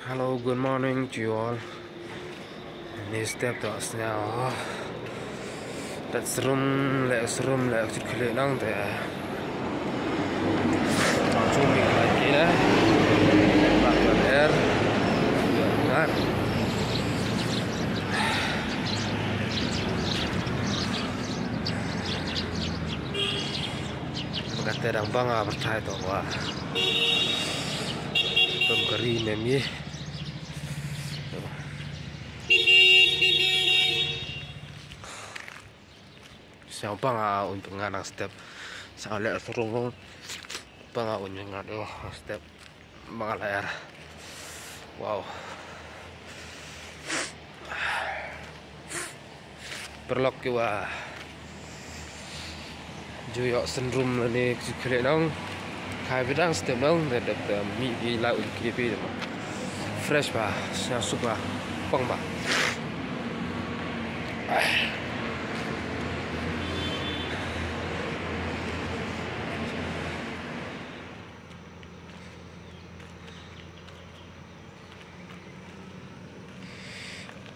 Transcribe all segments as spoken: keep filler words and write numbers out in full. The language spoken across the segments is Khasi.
Hello, good morning to you all. Ni step to sñiaw. Tat srum le srum le chit khlieh nang te. Chong chum ni lai ki le. Bak bak er. Ngar. Kata dang bang a bertai to wa. Tum kari mem ye. Sa bang a un pengan ang step. Sa le serung bang a un pengan ang step. Bang a layar. Wow. Paralok ki wa ju ïoh syndrome lane ki khlieh nang. Khai bidang step nang da dep da mi ki la un ki pi da ma. Fresh ba, sñiaw suk ba, pang ba.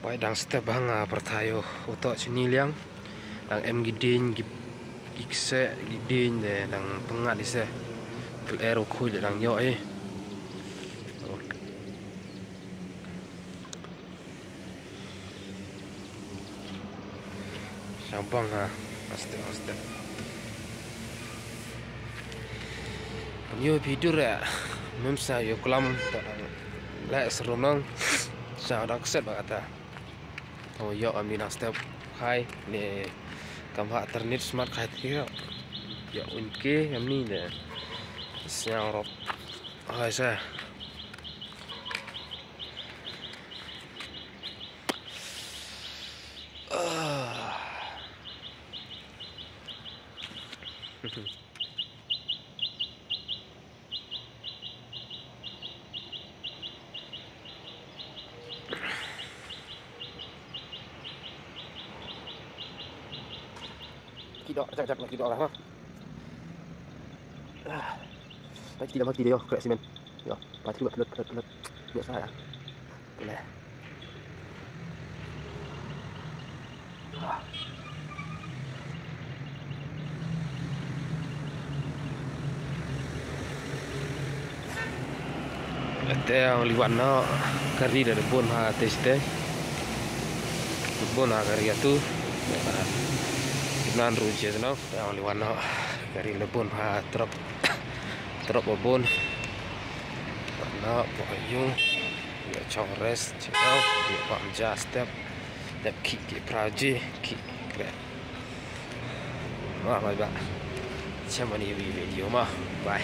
Bai dang step hang a pyrthai u to chini liang. Dang em ki dieng ki, ki kse ki dieng de dang pyngat ise. Kel er u khui de dang ïoh eh. Sa bang ha. Aste aste. Nyo bidur ya. Mem sa yo klam ta dang. La serum nang. Sa dang set ba kata. Oh yo ami nang step. Hai ne kam ha ternit smart khai ti yo. Yo unke ami ne. Sa rop. Hai sa. Ah. Ki dok, jak, jak, ki dok lah, ha. Ah. Pati dah mati dia, yo, kena simen. Yo, pati dah pelut, pelut, pelut. Yo, saya. Boleh. Ah. Te ong liwan no kari da bun ha te ste. Bun ha kari atu. Nan ru je no. Te ong liwan no kari le bun ha trok. Trok bun. No po yung. Ya chong rest. Chong. Ya pam ja step. Dep ki ki praji ki kre. Wah, bye bye. Chemani video ma. Bye.